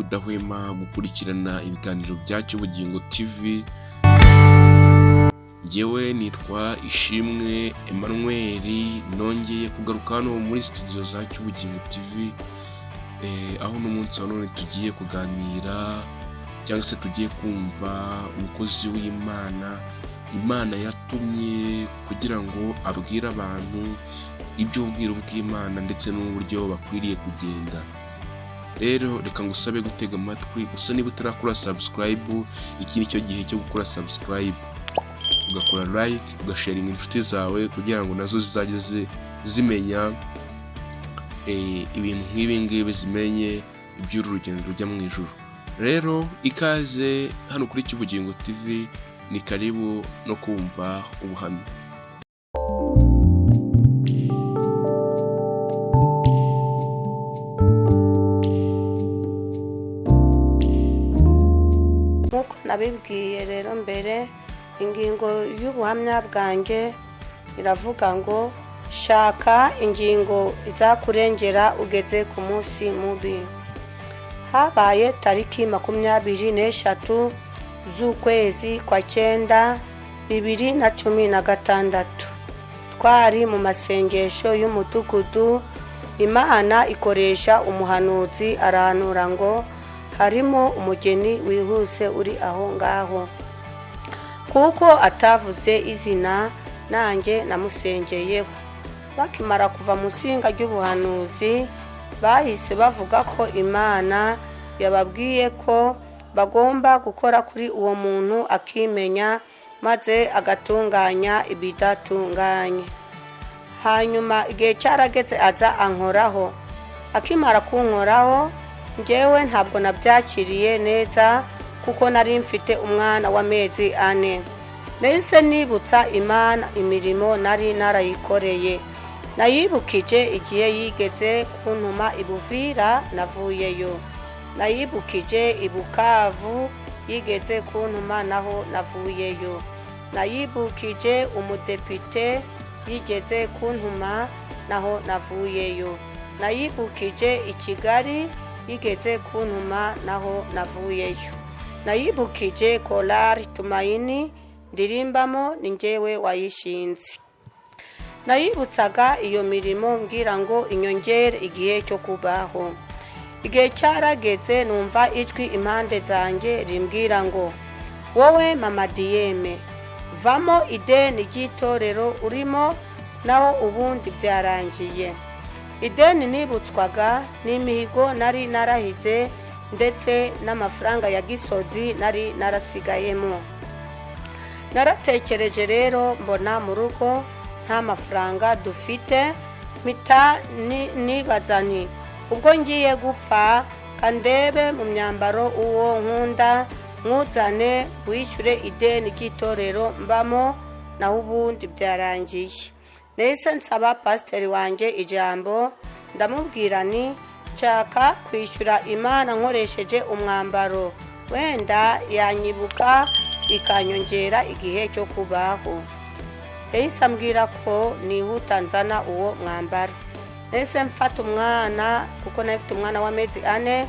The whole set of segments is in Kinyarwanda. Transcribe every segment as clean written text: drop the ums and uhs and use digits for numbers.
udahwema gukurikirana ibiganiro bya Cyubugingo TV. Njyewe nitwa Ishimwe Emmanuel, nongeye kugaruka hano muri studio za Cyubugingo TV, aho n'umunsi wa none tugiye kuganira cyangwa se tugiye kumva umukozi w'Imana, Imana yatumye kugira ngo abwire abantu iby'ubwiru bw'Imana ndetse n'uburyo bakwiriye kugenda. Rero reka ngusabe gutega amatwi gusa, niba utarakora subscribe, iki ni cyo gihe cyo gukora subscribe, ugakora like, ugasharinga inshuti zawe kugira ngo nazo zizajye zimenya ibintu nk'ibi ngibi, zimenye iby'uru rugendo rujya mu ijuru. Rero ikaze hano kuri Cyubugingo TV, ni karibu no kumva ubuhamya. Nk'uko nabibwiye rero mbere, ingingo y'ubuhamya bwanjye iravuga ngo: "Shaka ingingo izakurengera ugeze ku munsi mubi." Habaye tariki 23 z'ukwezi kwa cyenda 2016, twari mu masengesho y'umudugudu. Imana ikoresha umuhanuzi arahanura ngo harimo umugeni wihuse uri aho ngaho. Kuko atavuze izina, nanjye namusengeyeho. Bakimara kuva mu isinga ry'ubuhanuzi, bahise bavuga ko Imana yababwiye ko bagomba gukora kuri uwo muntu akimenya, maze agatunganya ibidatunganye. Hanyuma igihe cyarageze aza ankoraho. Akimara kunkoraho, ngewe ntabwo nabyakiriye neza kuko nari mfite umwana w'amezi 4. Nahise nibutsa Imana imirimo nari narayikoreye. Nayibukije igihe yigeze kuntuma i Buvira, navuyeyo. Nayibukije i Bukavu yigeze kuntuma, naho navuyeyo. Nayibukije umudepite yigeze kuntuma, naho navuyeyo. Nayibukije i Kigali yigeze kuntuma, naho navuyeyo. Nayibukije Korali Tumayini ndirimbamo, ni njyewe wayishinze. Nayibutsaga iyo mirimo ngira ngo inyongere igihe cyo kubaho. Igihe cyarageze numva ijwi impande zanjye rimbwira ngo: "Wowe mama Diyeme, vamo ideni ry'itorero urimo, naho ubundi byarangiye." Ideni nibutswaga n'imihigo nari narahize ndetse n'amafaranga ya Gisozi nari narasigayemo. Naratekereje rero mbona mu rugo nta mafaranga dufite, mpita nibaza nti: "Ubwo ngiye gupfa, kandebe mu myambaro uwo nkunda mwuzane wishyure ideni ry'itorero mbamo, naho ubundi byarangiye." Nahise nsaba pasiteri wanjye ijambo, ndamubwira ni: "Nshaka kwishyura Imana nkoresheje umwambaro, wenda yanyibuka ikanyongera igihe cyo kubaho." Yahise ambwira ko nihuta nzana uwo mwambaro. Nahise mfata umwana, kuko nari mfite umwana w'amezi 4,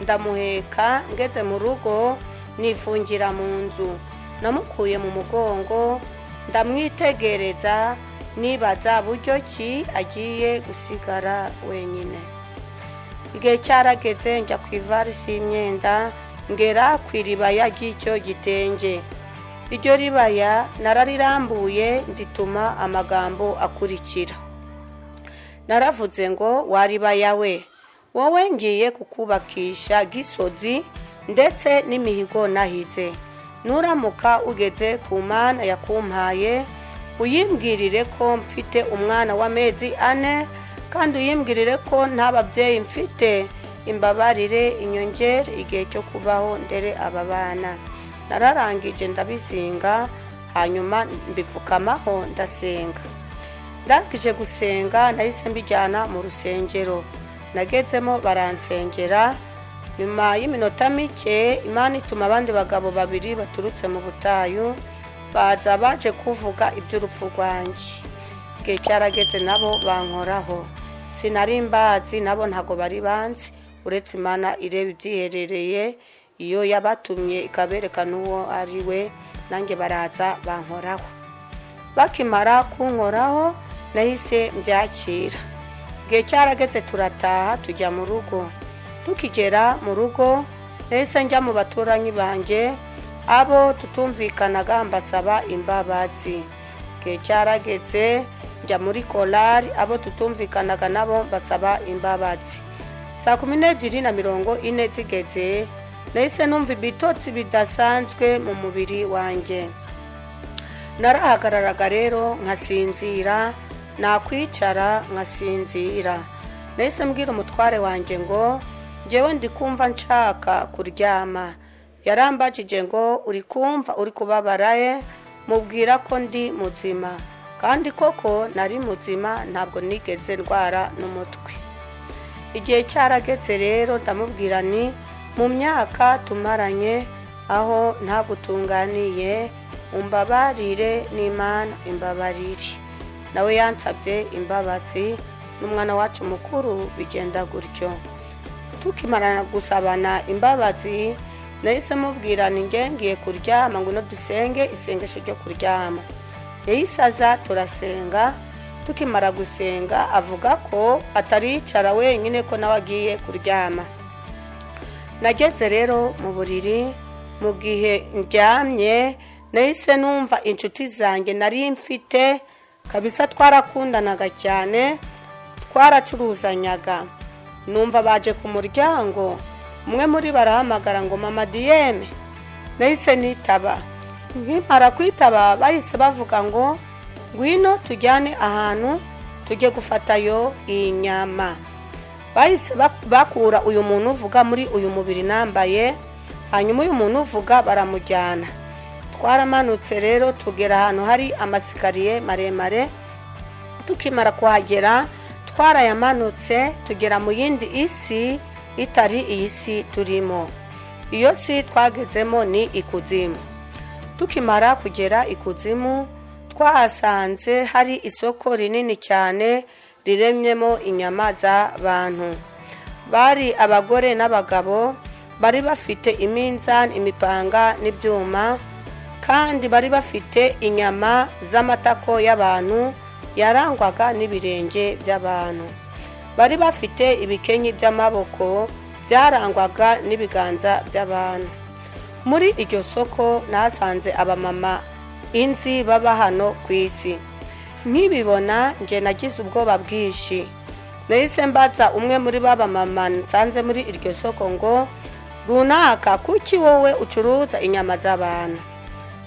ndamuheka. Ngeze mu rugo nifungira mu nzu, namukuye mu mugongo, ndamwitegereza, nibaza buryo ki agiye gusigara wenyine. Igihe cyarageze njya ku ivarisi y'imyenda, ngera ku iribaya ry'icyo gitenge. Iryo ribaya nararirambuye, ndituma amagambo akurikira. Naravuze ngo: "Waribaya we, wowe ngiye kukubakisha Gisozi ndetse n'imihigo nahize. Nuramuka ugeze ku Mana yakumpaye, uyimbwirire ko mfite umwana w'amezi 4, kandi uyimbwirire ko nta babyeyi mfite. Imbabarire inyongere igihe cyo kubaho ndere aba bana." Nararangije ndabizinga, hanyuma mbipfukamaho, ndasenga. Ndangije gusenga, nahise mbijyana mu rusengero. Nagezemo baransengera. Nyuma y'iminota mike, Imana ituma abandi bagabo babiri baturutse mu butayu baza baje kuvuga iby'urupfu rwanjye. Igihe cyarageze nabo bankoraho. Sinari mbazi, nabo ntabwo bari banzi. Uretse Imana ireba ibyiherereye, iyo yabatumye ikaberekana uwo ari we. Nanjye baraza bankoraho. Bakimara kunkoraho, nahise mbyakira. Igihe cyarageze turataha, tujya mu rugo. Tukigera mu rugo, nahise njya mu baturanyi banjye, abo tutumvikanaga, mbasaba imbabazi. Igihe cyarageze njya muri korari, abo tutumvikanaga nabo mbasaba imbabazi. 12:40 zigeze, nahise numva ibitotsi bidasanzwe mu mubiri wanjye. Narahagararaga rero nkasinzira, nakwicara nkasinzira. Nahise mbwira umutware wanjye ngo ngewe ndi kumva nshaka kuryama. Yarambajije ngo: "Uri kumva uri kubabara ye?" Mubwira ko ndi muzima, kandi koko nari muzima, ntabwo nigeze ndwara n'umutwe. Igihe cyarageze rero ndamubwira ni mu myaka tumaranye aho ntagutunganiye, umbabarire n'Imana imbabarire. Nawe yansabye imbabazi n'umwana wacu mukuru, bigenda gutyo. Tukimarana gusabana imbabazi, nahise mubwira ni ngiye kuryama, ngo no dusenge isengesho ryo kuryama. Yahise aza turasenga. Tukimara gusenga, avuga ko ataricara wenyine, ko nawe agiye kuryama. Nageze rero mu buriri. Mu gihe ndyamye, nahise numva inshuti zanjye nari mfite kabisa, twarakundanaga cyane, twaracuruzanyaga. Numva baje ku muryango. Umwe muri barahamagara ngo: "Mama Diyeme." Nahise nitaba. Nkimara kwitaba, bahise bavuga ngo: "Ngwino tujyane ahantu tujye gufatayo inyama." Bahise bakura uyu muntu uvuga muri uyu mubiri nambaye, hanyuma uyu muntu uvuga baramujyana. Twaramanutse rero tugera ahantu hari amasikariye maremare. Tukimara kuhagera, twarayamanutse tugera mu yindi isi itari iyi si turimo. Iyo si twagezemo ni ikuzimu. Tukimara kugera ikuzimu, twahasanze hari isoko rinini cyane riremyemo inyama z'abantu. Bari abagore n'abagabo, bari bafite iminzani, imipanga n'ibyuma, kandi bari bafite inyama z'amatako y'abantu yarangwaga n'ibirenge by'abantu. Bari bafite ibikenyi by'amaboko byarangwaga n'ibiganza by'abantu. Muri iryo soko nahasanze abamama inzi baba hano ku isi. Nkibibona, njye nagize ubwoba bwinshi. Nahise mbaza umwe muri ba bamama nsanze muri iryo soko ngo: "Runaka, kuki wowe ucuruza inyama z'abantu?"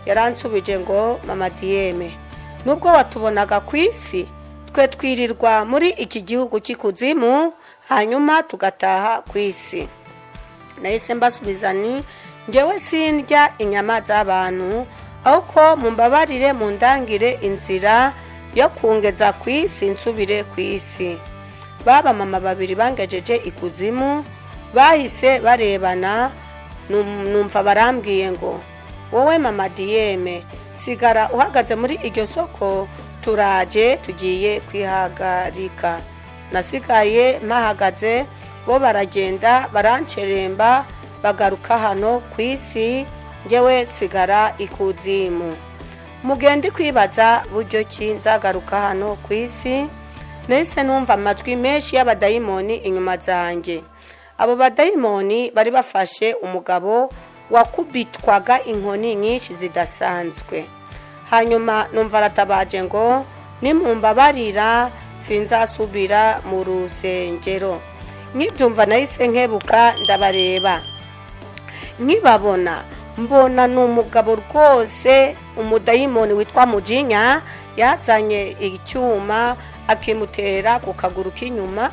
Yaransubije ngo: "Mama Diyeme, nubwo watubonaga ku isi, twe twirirwa muri iki gihugu cy'ikuzimu, hanyuma tugataha ku isi." Nahise mbasubiza ni ngewe sindya inyama z'abantu, ahubwo mumbabarire mundangire inzira yo kungeza ku isi, nsubire ku isi. Baba mama babiri bangejeje ikuzimu bahise barebana, numva barambwiye ngo: "Wowe mama Diyeme, sigara uhagaze muri iryo soko, turaje, tugiye kwihagarika." Nasigaye mpahagaze, bo baragenda baranceremba, bagaruka hano ku isi, ngewe nsigara ikuzimu. Mugende kwibaza buryo ki nzagaruka hano ku isi. Nahise numva amajwi menshi y'abadayimoni inyuma zanjye. Abo badayimoni bari bafashe umugabo wakubitwaga inkoni nyinshi zidasanzwe. Hanyuma numva aratabaje ngo: "Nimumbabarira sinzasubira mu rusengero." Nkibyumva, nahise nkebuka ndabareba. Nkibabona, mbona ni umugabo rwose, umudayimoni witwa Mujinya yazanye icyuma akimutera ku kaguru k'inyuma,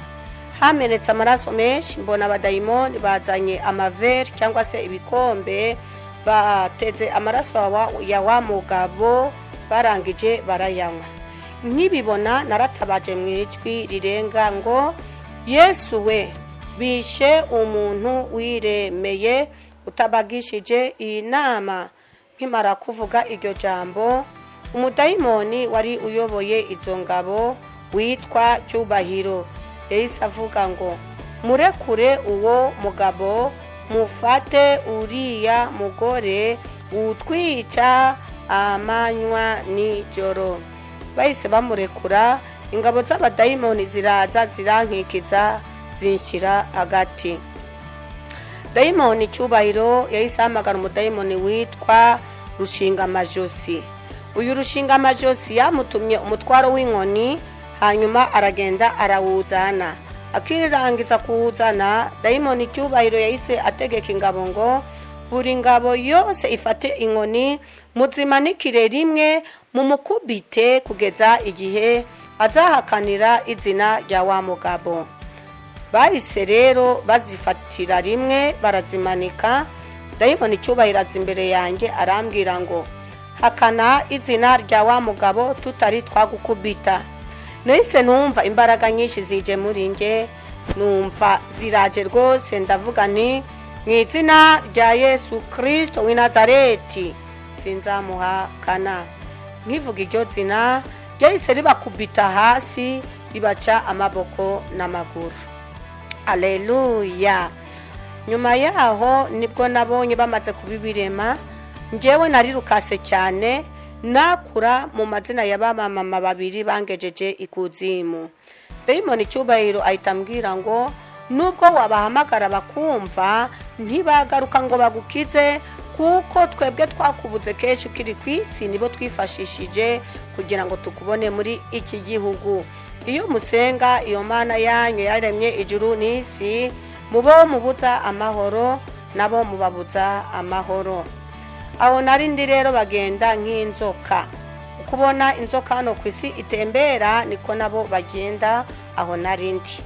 hamenetse amaraso menshi. Mbona abadayimoni bazanye amaveri cyangwa se ibikombe, bateze amaraso ya wa mugabo, barangije barayanywa. Nkibibona, naratabaje mu ijwi rirenga ngo: "Yesu we, bishe umuntu wiremeye utabagishije iyi nama." Nkimara kuvuga iryo jambo, umudayimoni wari uyoboye izo ngabo witwa Cyubahiro yahise avuga ngo Murekure uwo mugabo, mufate uriya mugore utwica amanywa nijoro. Bahise bamurekura, ingabo z'abadayimoni ziraza zirankikiza, zinshyira hagati. Dayimoni Cyubahiro yahise ahamagara umudayimoni witwa Rushingamajosi. Uyu Rushingamajosi yamutumye umutwaro w'inkoni, hanyuma aragenda arawuzana. Akirangiza kuwuzana, Dayimoni Cyubahiro yahise ategeka ingabo ngo buri ngabo yose ifate inkoni, muzimanikire rimwe, mumukubite kugeza igihe azahakanira izina rya wa mugabo. Bahise rero bazifatira rimwe barazimanika. Dayimoni Cyubahiro aza imbere yanjye arambwira ngo: "Hakana izina rya wa mugabo tutari twagukubita." Nahise numva imbaraga nyinshi zije muri nge, numva ziraje rwose. Ndavuga nti: "Mu izina rya Yesu Kirisito w'i Nazareti, sinzamuhakana." Nkivuga iryo zina, ryahise ribakubita hasi, ribaca amaboko n'amaguru. Aleluya! Nyuma yaho nibwo nabonye bamaze kubibirema. Ngewe narirukase cyane, nakura mu mazina ya ba mama babiri bangejeje ikuzimu. Dayimoni Cyubahiro ahita ambwira ngo: "Nubwo wabahamagara bakumva, ntibagaruka ngo bagukize, kuko twebwe twakubuze kenshi ukiri ku isi, nibo twifashishije kugira ngo tukubone muri iki gihugu. Iyo musenga iyo mana yanyu yaremye ijuru n'isi, mubo mubuza amahoro, nabo mubabuza amahoro." Aho nari ndi rero bagenda nk'inzoka. Kubona inzoka hano ku isi itembera, niko nabo bagenda. Aho nari ndi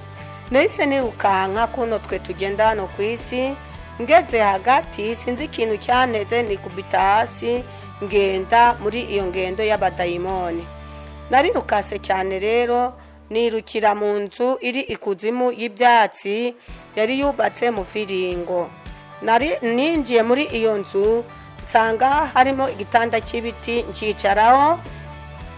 nahise nirukanka kuno twe tugenda hano ku isi. Ngeze hagati, sinzi ikintu cyanteze, nikubita hasi, ngenda muri iyo ngendo y'abadayimoni. Narirukase cyane rero, nirukira mu nzu iri ikuzimu y'ibyatsi yari yubatse mu viringo. Nari ninjiye muri iyo nzu, nsanga harimo igitanda cy'ibiti, ncyicaraho,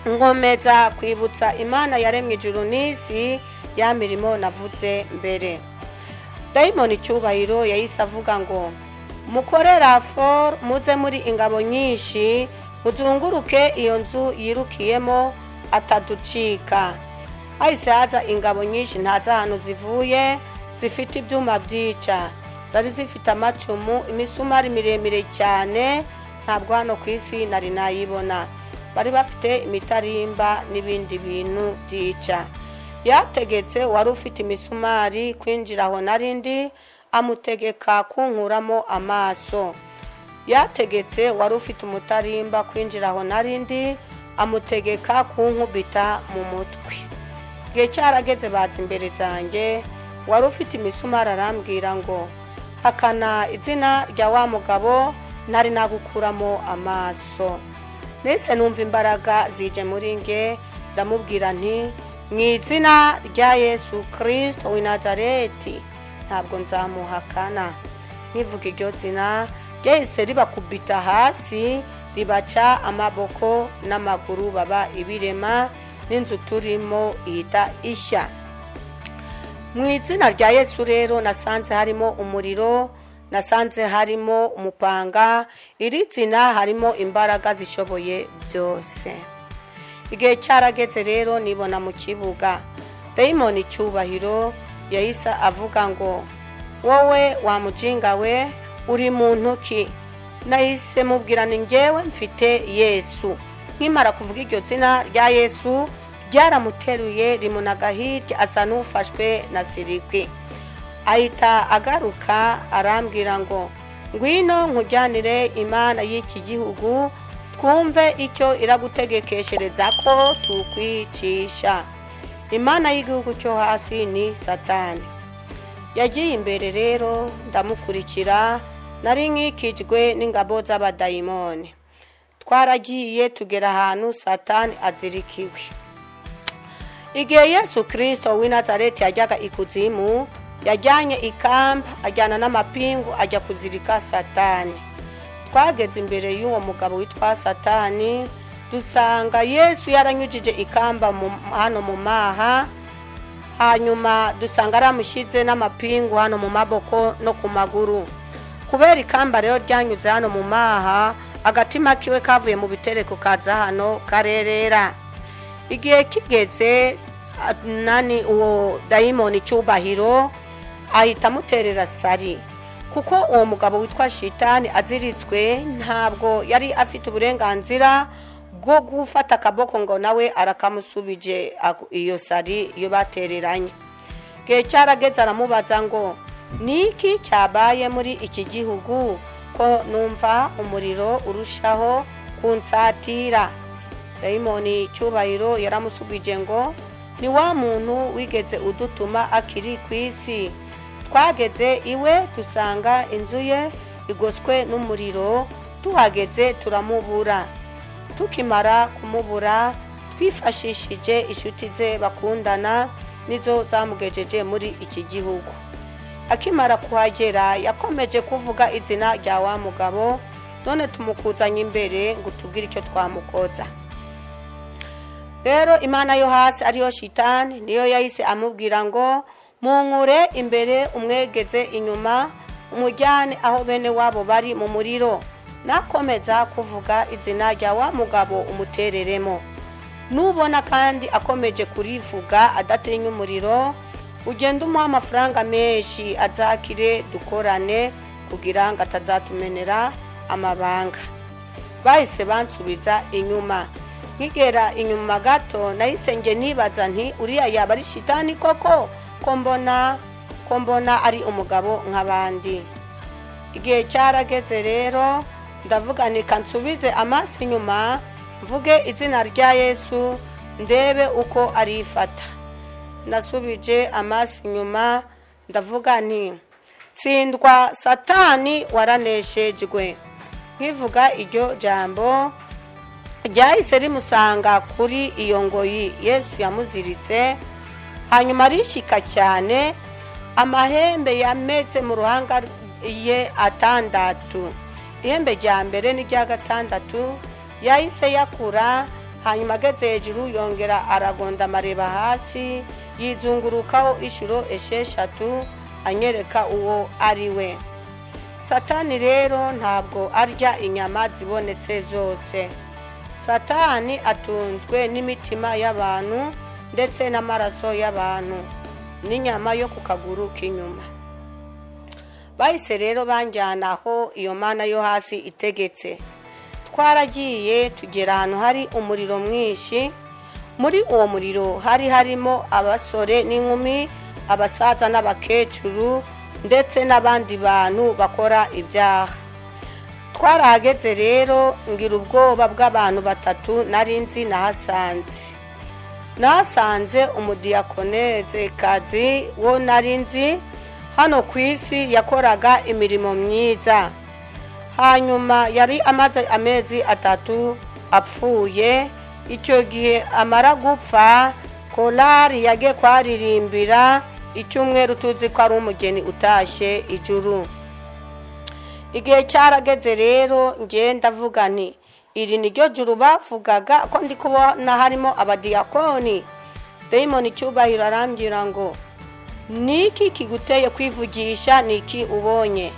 nkomeza kwibutsa Imana yaremye ijuru n'isi ya mirimo navuze mbere. Dayimoni Cyubahiro yahise avuga ngo: "Mukorera for muze muri ingabo nyinshi, muzunguruke iyo nzu yirukiyemo ataducika." Hahise haza ingabo nyinshi ntazi ahantu zivuye, zifite ibyuma byica. Zari zifite amacumu, imisumari miremire cyane, ntabwo hano ku isi nari nayibona. Bari bafite imitarimba n'ibindi bintu byica. Yategetse wari ufite imisumari kwinjira aho narindi, amutegeka kunkuramo amaso. Yategetse wari ufite umutarimba kwinjira aho narindi, amutegeka kunkubita mu mutwe. Igihe cyarageze, baza imbere zanjye. Wari ufite imisumari arambwira ngo: "Hakana izina rya wa mugabo ntari nagukuramo amaso." Nahise numva imbaraga zije muri nge, ndamubwira nti: "Mu izina rya Yesu Kirisito w'i Nazareti, ntabwo nzamuhakana." Nkivuga iryo zina, ryahise ribakubita hasi, ribaca amaboko n'amaguru, baba ibirema, n'inzu turimo ihita ishya. Mu izina rya Yesu rero nasanze harimo umuriro, nasanze harimo umupanga. Iri zina harimo imbaraga zishoboye byose. Igihe cyarageze rero, nibona mu kibuga. Dayimoni Cyubahiro yahise avuga ngo: "Wowe wa mujinga we, uri muntu ki?" Nahise mubwira ni: "Ngewe mfite Yesu." Nkimara kuvuga iryo zina rya Yesu, ryaramuteruye rimunaga hirya, asa n'ufashwe na sirikwi. Ahita agaruka arambwira ngo: "Ngwino nkujyanire Imana y'iki gihugu, twumve icyo iragutegekeshereza ko tukwicisha." Imana y'igihugu cyo hasi ni Satani. Yagiye imbere rero, ndamukurikira. Nari nkikijwe n'ingabo z'abadayimoni. Twaragiye tugera ahantu Satani azirikiwe. Igihe Yesu Kirisito w'i Nazareti yajyaga ikuzimu, yajyanye ikamba, ajyana n'amapingu, ajya kuzirika Satani. Twageze imbere y'uwo mugabo witwa Satani, dusanga Yesu yaranyujije ikamba hano mu maha. Hanyuma dusanga aramushyize n'amapingu hano mu maboko no ku maguru. Kubera ikamba rero ryanyuze hano mu maha, agatima kiwe kavuye mu bitereko kaza hano karerera. Igihe kigeze, nani, uwo dayimoni Cyubahiro ahita amuterera sari, kuko uwo mugabo witwa Shitani aziritswe ntabwo yari afite uburenganzira bwo gufata akaboko ngo nawe arakamusubije iyo sari iyo batereranye. Igihe cyarageze aramubaza ngo: "Niki cyabaye muri iki gihugu ko numva umuriro urushaho kunsatira?" Dayimoni Cyubahiro yaramusubije ngo: "Ni wa muntu wigeze udutuma akiri ku isi. Twageze iwe dusanga inzu ye igoswe n'umuriro, tuhageze turamubura. Tukimara kumubura twifashishije inshuti ze bakundana, nizo zamugejeje muri iki gihugu. Akimara kuhagera yakomeje kuvuga izina rya wa mugabo. None tumukuzanye imbere ngo tubwire icyo twamukoza." Rero imana yo hasi, ariyo Shitani, niyo yahise amubwira ngo: "Munkure imbere, umwegeze inyuma, umujyane aho bene wabo bari mu muriro. Nakomeza kuvuga izina rya wa mugabo umutereremo. Nubona kandi akomeje kurivuga adatinya umuriro, ugende umuha amafaranga menshi azakire, dukorane kugira ngo atazatumenera amabanga." Bahise bansubiza inyuma. Nkigera inyuma gato nahise nge nibaza nti: "Uriya yaba ari Shitani koko, ko mbona ari umugabo nk'abandi?" Igihe cyarageze rero ndavuga nti: "Nsubize amaso inyuma, mvuge izina rya Yesu, ndebe uko arifata." Nasubije amaso inyuma ndavuga nti: "Tsindwa Satani, waraneshejwe." Nkivuga iryo jambo ryahise rimusanga kuri iyo ngoyi Yesu yamuziritse, hanyuma arishyika cyane. Amahembe yameze mu ruhanga ye atandatu, ihembe rya mbere n'irya gatandatu yahise yakura. Hanyuma ageze hejuru yongera aragonda amareba hasi, yizungurukaho inshuro 6 anyereka uwo ari we. Satani rero ntabwo arya inyama zibonetse zose. Satani atunzwe n'imitima y'abantu ndetse n'amaraso y'abantu n'inyama yo ku kaguru k'inyuma. Bahise rero banjyana aho iyo mana yo hasi itegetse. Twaragiye tugera ahantu hari umuriro mwinshi. Muri uwo muriro hari harimo abasore n'inkumi, abasaza n'abakecuru, ndetse n'abandi bantu bakora ibyaha. Twarahageze rero ngira ubwoba bw'abantu batatu nari nzi nahasanze. Nahasanze umudiyakonezekazi wo nari nzi hano ku isi yakoraga imirimo myiza. Hanyuma yari amaze amezi 3 apfuye. Icyo gihe amara gupfa, korari yagiye kwaririmbira icyumweru, tuzi ko ari umugeni utashye ijuru. Igihe cyarageze rero nge ndavuga nti: "Iri ni ryo juru bavugaga ko ndi kubona harimo abadiyakoni?" Dayimoni Cyubahiro arambwira ngo: "Niki kiguteye kwivugisha? Niki ubonye?"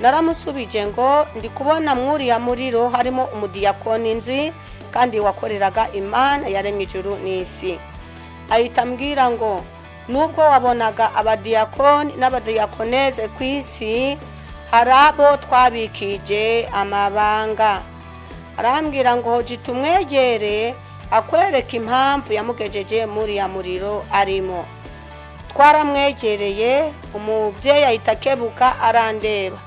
Naramusubije ngo: "Ndi kubona mwuriya muriro harimo umudiyakoni nzi kandi wakoreraga Imana yaremye ijuru n'isi." Ahita ambwira ngo: "Nubwo wabonaga abadiyakoni n'abadiyakoneze ku isi, hari abo twabikije amabanga." Arambwira ngo: "Hoji tumwegere akwereka impamvu yamugejeje muri ya muriro arimo." Twaramwegereye, umubyeyi ahita akebuka arandeba.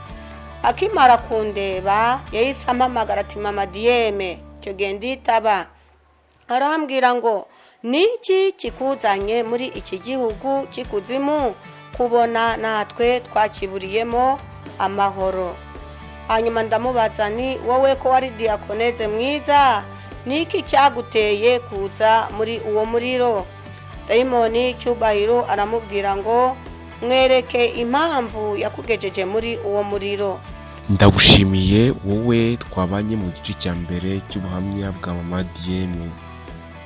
Akimara kundeba yahise ampamagara ati: "Mama Diyeme." Icyo gihe nditaba. Arambwira ngo: "Niki kikuzanye muri iki gihugu cy'ikuzimu, kubona natwe twakiburiyemo amahoro?" Hanyuma ndamubaza ni: "Wowe ko wari diyakoneze mwiza, niki cyaguteye kuza muri uwo muriro?" Dayimoni Cyubahiro aramubwira ngo: "Mwereke impamvu yakugejeje muri uwo muriro." Ndagushimiye wowe twabanye mu gice cya mbere cy'ubuhamya bwa mama Diyeme.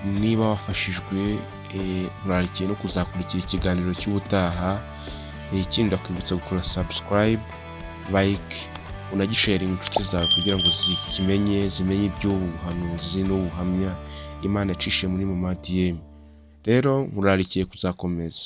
Niba wafashijwe, nkurarikiye no kuzakurikira ikiganiro cy'ubutaha. Ikindi, ndakwibutsa gukora subscribe, like, unagisharinga inshuti zawe kugira ngo zikimenye, zimenye iby'ubu buhanuzi n'ubuhamya Imana yacishe muri Mama DM. Rero nkurarikiye kuzakomeza.